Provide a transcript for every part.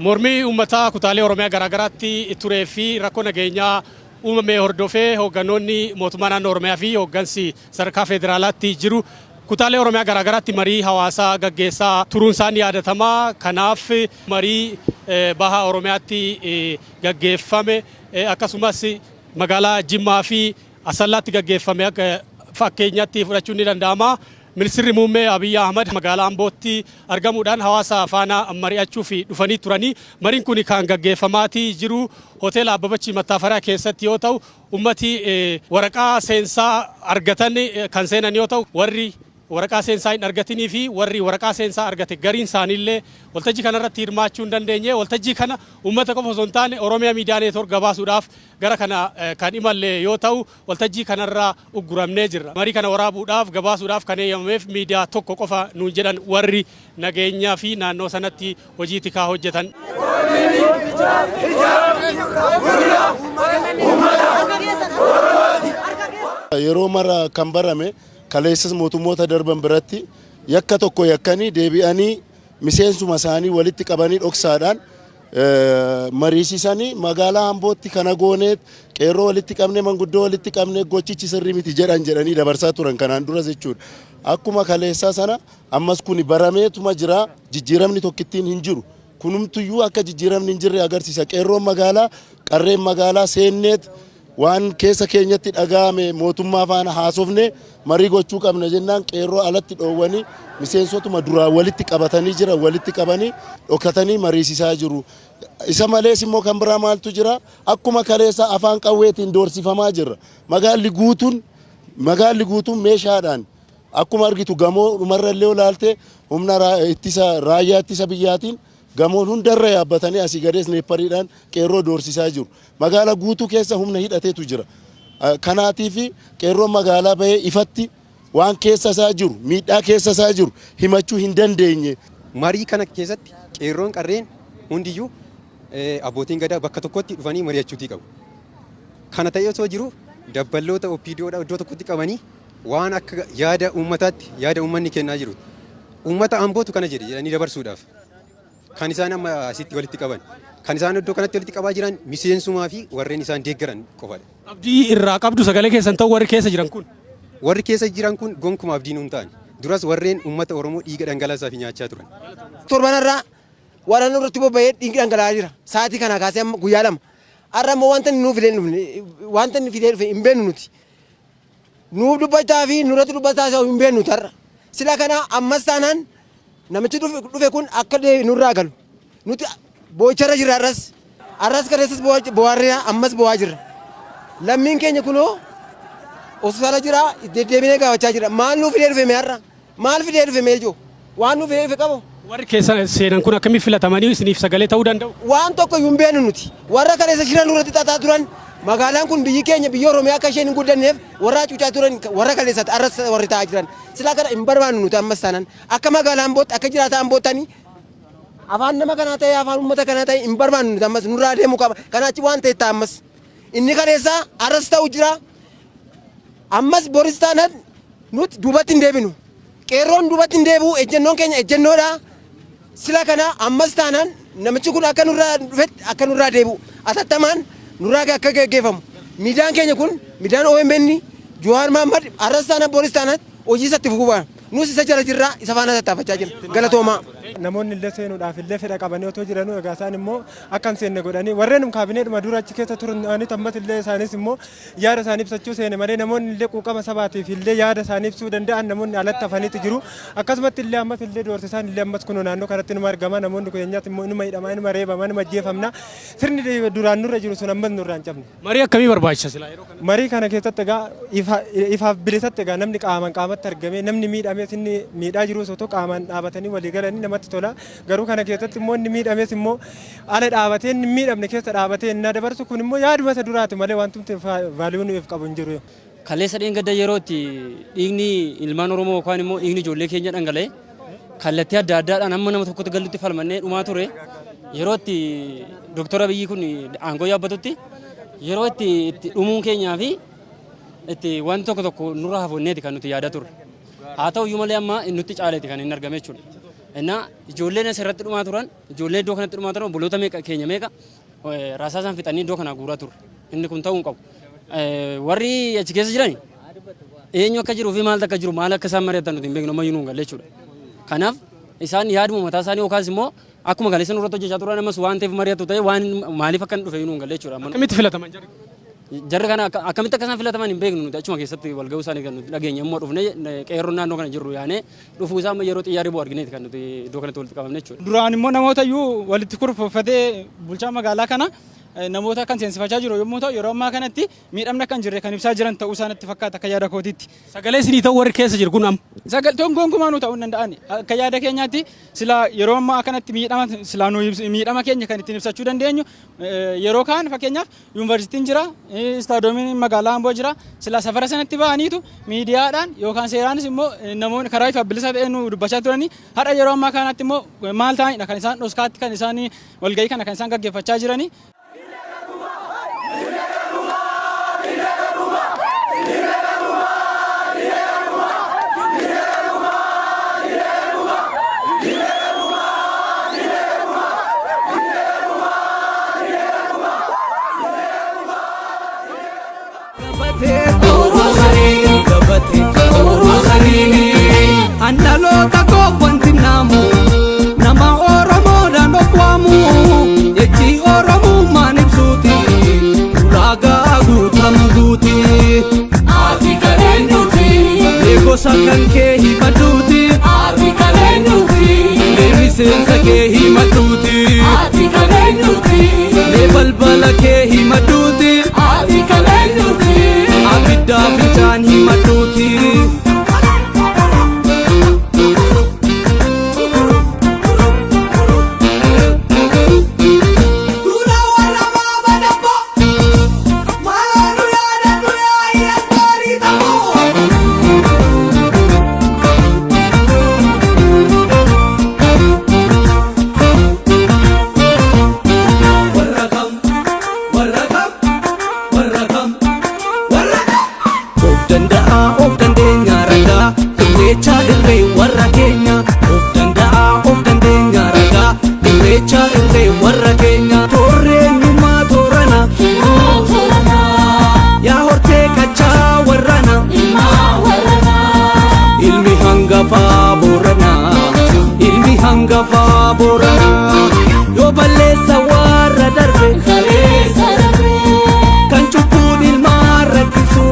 Mormii uummataa kutaalee Oromiyaa garaagaraatti turee fi rakkoo nageenyaa uumame hordofee hoogganoonni mootummaa naannoo Oromiyaa fi hooggansi sadarkaa federaalaatti jiru kutaalee Oromiyaa garaagaraatti marii hawaasaa gaggeessaa turuun isaanii yaadatama. Kanaaf marii baha Oromiyaatti gaggeeffame, akkasumas magaalaa Jimmaa fi Asallaatti gaggeeffame akka fakkeenyaatti fudhachuun ni danda'ama. Ministirri Muummee Abiyyi Ahmad magaalaa Ambootti argamuudhaan hawaasa faana mari'achuuf dhufanii turanii. Mariin kun kan gaggeeffamaatii jiru hoteela Abbabachii Mattaafaraa keessatti yoo ta'u, ummati waraqaa seensaa argatan kan seenan yoo ta'u, warri waraqaa seensaa hin argatinii fi warri waraqaa seensaa argate gariin isaaniillee waltajjii kanarratti hirmaachuu hin dandeenye. Waltajjii kana uummata qofa osoo hin taane Oromiyaa Miidiyaa Neetwoork gabaasuudhaaf gara kana kan imalle yoo ta'u, waltajjii kanarraa ugguramnee jirra. Marii kana waraabuudhaaf, gabaasuudhaaf kan eeyyamameef miidiyaa tokko qofa nuun jedhan warri nageenyaa fi naannoo sanatti hojii tikaa hojjetan. Yeroo mara kan barame, kaleessas mootummoota darban biratti yakka tokko yakkanii deebi'anii miseensuma isaanii walitti qabanii dhoksaadhaan mariisisanii, magaalaa Ambootti kana goonee, qeerroo walitti qabne, manguddoo walitti qabne, gochichi sirrii miti jedhan jedhanii dabarsaa turan kanaan duras jechuudha. Akkuma kaleessaa sana ammas kuni barameetuma jira, jijjiiramni tokkittiin hin jiru. Kunumtuyyuu akka jijjiiramni hin jirre agarsiisa. Qeerroon magaalaa, qarreen magaalaa seenneet waan keessa keenyatti dhaga'ame mootummaa faana haasofne marii gochuu qabna jennaan, qeerroo alatti dhoowwanii, miseensotuma duraan walitti qabatanii jiran walitti qabanii dhokatanii mariisisaa jiru. Isa malees immoo kan biraa maaltu jira? Akkuma kaleessa afaan qawweetiin doorsifamaa jirra. Magaalli guutuun meeshaadhaan, akkuma argitu gamoo dhumarra illee olaalte, humna ittisa, raayyaa ittisa biyyaatiin gamoon hundarra yaabbatanii asii gadee snipperiidhaan qeerroo doorsisaa jiru. Magaala guutuu keessa humna hidhateetu jira. Kanaatiif qeerroon magaalaa bahee ifatti waan keessa isaa jiru, miidhaa keessa isaa jiru himachuu hin dandeenye. Marii kana keessatti qeerroon, qarreen hundiyyuu, abbootiin gadaa bakka tokkotti dhufanii mari'achuutii qabu. Kana ta'ee osoo jiru, dabballoota OPDOdha iddoo tokkotti qabanii waan akka yaada uummataatti, yaada uummanni kennaa jiru, uummata Ambootu kana jedhe jedhanii dabarsuudhaaf kan isaan amma asitti walitti qaban. Kan isaan iddoo kanatti walitti qabaa jiran miseensumaa fi warreen isaan deeggaran qofadha. Abdii irraa qabdu sagalee keessan ta'u warri keessa jiran kun? Warri keessa jiran kun gonkumaa abdii nuun ta'an. Duras warreen uummata Oromoo dhiiga dhangalaasaa fi nyaachaa turan. Torbanarraa waraanni irratti bobba'ee dhiigni dhangala'aa jira. Sa'aatii kana kaasee amma guyyaa 2. Har'a immoo wanta inni nuuf fidee hin dhufne, wanta inni fidee dhufe hin beeknu nuti. Nuuf dubbachaa fi nurratti dubbachaa isa hin beeknu nuti har'a. Sila kana ammas taanaan namichi dhufe kun akka nurraa galu. Nuti boo'icharra jirra har'as. Har'as kaleessas bo'aarra, ammas bo'aa jirra. Lammiin keenya kunoo hospitaala jira, deddeebinee gaafachaa jira. Maal nuuf fidee dhufe mee har'a? Maal fidee dhufe mee ijoo? Waan nuuf fidee dhufe qabu? Warri keessa seenan kun akkamitti filatamanii isiniif sagalee ta'uu danda'u? Waan tokko iyyuu hin beeknu nuti. Warra kaleessa shira nurratti xaxaa turan, magaalaan kun, biyyi keenya, biyya Oromiyaa akka isheen hin guddanneef warra hacuucaa turan warra kaleessatti arras warri taa'aa jiran. Silaa kana hin barbaannu nuti ammas taanaan. Akka magaalaa Ambootti, akka jiraataa Amboottani, afaan nama kanaa ta'ee, afaan uummata kanaa ta'ee hin barbaannu nuti ammas, nurraa deemuu qaba. Kanaa achi waan ta'e ta'a ammas. Inni kaleessaa arras ta'u jira. Ammas boris taanaan nuti duubatti hin deebinu. Qeerroon duubatti hin deebi'u, ejjennoon keenya ejjennoodha. Sila kana ammas taanaan namichi kun akka nurraa dhufetti akka nurraa deebi'u, atattamaan nurraa akka geggeeffamu. Miidiyaan keenya kun, miidiyaan OMN, Jawaar Mahaammad arras taanaan boris taanaan hojii isatti fufuu ba'a. Nus isa jala jirra, isa faana tattaafachaa jirra. Galatoomaa. Namoonni illee seenuudhaaf illee fedha qabanii otoo jiranuu, egaa isaan immoo akka hin seenne godhanii, warreen kaabineedhuma dura achi keessa turanitu ammas illee isaanis immoo yaada isaanii ibsachuu seene malee, namoonni illee quuqama sabaatiif illee yaada isaanii ibsuu danda'an namoonni alatti hafaniitu jiru. Akkasumatti illee ammas illee doorsisaan illee ammas kunoo naannoo kanatti numa argama. Namoonni keenyaas immoo inuma hidhama, inuma reebama, inuma ajjeefamna. Sirni duraan nurra jiru sun ammas nurraa hin cabne. Marii akkamii barbaachisa silaa yeroo kana? Marii kana keessatti egaa ifaaf bilisatti egaa namni qaamaan qaamatti argamee, namni miidhamees inni miidhaa jirus otoo qaamaan dhaabatanii walii galanii namatti tola. Garuu kana keessatti immoo inni miidhames immoo ala dhaabatee, inni hin miidhamne keessa dhaabatee inni dabarsu kun immoo yaaduma isa duraati malee wantumti value nuuf qabu hin jiru. Kaleessa dheengadda yeroo itti dhiigni ilmaan Oromoo yookaan immoo dhiigni ijoollee keenya dhangala'e, kallattii adda addaadhaan hamma nama tokkotti galutti falmannee dhumaa ture. Yeroo itti Dooktar Abiyyi kun aangoo yaabbatutti, yeroo itti dhumuun keenyaa fi itti wanti tokko tokko nurra hafuunneeti kan nuti yaadaa turre. Haa ta'u iyyuu malee amma nutti caaleeti kan inni argame jechuudha. Innaa ijoolleen asirratti dhumaa turan, ijoolleen iddoo kanatti dhumaa turan, obboloota meeqa keenya meeqa rasaasaan fixanii iddoo kanaa guuraa turre. Inni kun ta'uu hin qabu. Warri achi keessa jiran eenyu akka jiruu fi maaltu akka jiru, maal akka isaan mari'atan nuti hin beeknu, ammayyuu nu hin galle jechuudha. Kanaaf isaan yaaduma mataa isaanii yookaas immoo akkuma kaleessa nurratti hojjechaa turan ammas waan ta'eef mari'atu ta'e, waan maaliif akka inni dhufe nu hin galle jechuudha. Akkamitti filataman jarri? Jarri kana akkamitti akka isaan filataman hin beeknu. Nuti achuma keessatti wal ga'uu isaanii kan nuti dhageenye. Immoo dhufnee qeerroon naannoo kana jirru yaanee dhufuu isaa amma yeroo xiyyaarri bu'u argineeti kan nuti iddoo kanatti walitti qabamne jechuudha. Duraan immoo namoota iyyuu walitti kurfeffatee bulchaa magaalaa kana namoota kan seensifachaa jiru yommuu ta'u, yeroo ammaa kanatti miidhamni akka hin jirre kan ibsaa jiran ta'uu isaa natti fakkaata akka yaada kootiitti. Sagalee isinii ta'u warri keessa jiru kun amma? Sagaltoon gonkumaa nu ta'uu hin danda'ani. Akka yaada keenyaatti silaa yeroo ammaa kanatti miidhama silaa nu miidhama keenya kan ittiin ibsachuu dandeenyu yeroo kaan, fakkeenyaaf yuunivarsiitiin jira, istaadoomiin magaalaa Amboo jira, silaa safara sanatti ba'aniitu miidiyaadhaan yookaan seeraanis immoo namoonni karaa ifa bilisa ta'een nu dubbachaa turanii. Har'a yeroo ammaa kanatti immoo maal ta'anidha kan isaan dhoskaatti kan isaan walgahii kana kan isaan gaggeeffachaa jiranii. Andaloota koo, wanti naamu nama Oromoodhaan of waamu, jechi Oromummaan ibsuuti, ulaagaa guutamu guuti. Ati kan eenyuti? Mee gosa kan kee himadhuuti. Ati kan eenyuti? Mee miseensa kee himadhuuti. Ati kan eenyuti? Mee balbala kee himadhuuti. Ati kan eenyuti? Abiddaa fincaan himadhuuti. Dura warra baaba dabbo, maaloo nu yaadadhu yaa'ii gaarii ta'u. Warra kam, warra kam, warra kam, warra kam. Of danda'aa, of dandeenya ragaa, irreecha irree warra keenya. Of danda'aa, of dandeenya ragaa, irreecha irree warra keenya. Toorri eenyummaa toorana, yaa hortee kachaa warrana. Ilmi hangafaa Booranaa, ilmi hangafaa Booranaa. Yoo balleessa warra darbe, kan cubbuun ilmaan rakkisu.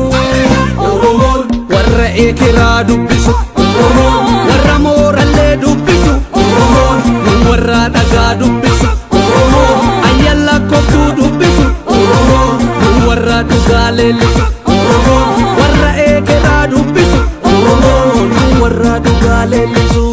Oromoon warra ekeraa dubbisu, Oromoon warra moorallee dubbisu, Oromoon nu warra dhagaa dubbisu, Oromoon ayyan lakkooftuu dubbisu, Oromoon nu warra dhugaa leellisu, Oromoon warra ekeraa dubbisu, Oromoon nu warra dhugaa leellisu.